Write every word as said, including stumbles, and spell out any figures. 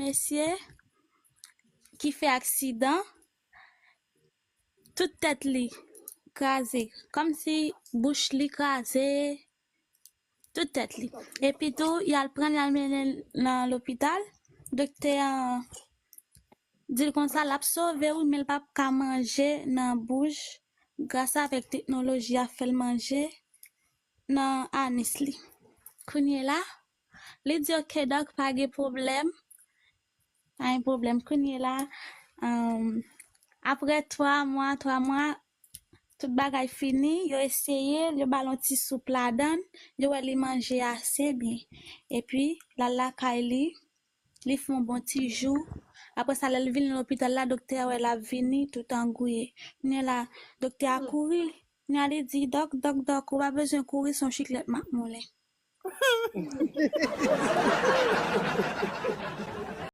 mesye ki fè aksidan, tout tèt li kraze, kòmsi bouch li kraze, tout tèt li. Epi tou, y al pran l, y al mennen l nan lopital. Doktè an di l konsa, l ap sove wi, men l p ap ka manje nan bouch. Gras avèk teknoloji a, fè l manje nan anis li. Kounye la, li di, "Ok, dòk, pa gen pwoblèm." Pa gen pwoblèm. Kounye la, um, apre twa mwa, twa mwa, tout bagay fini, yo eseye l, yo ba l yon ti soup ladan l, yo wè li manje ase byen. Epi, l al lakay li, li fè yon bon ti jou. Apre sa, lè l vin lopital la, doktè a wè l ap vini tout angouye. Kounye la, doktè a kouri. Kounye a li di, "Dòk, dòk, dòk, ou pa bezwen kouri, se yon chiklèt m ap moulen."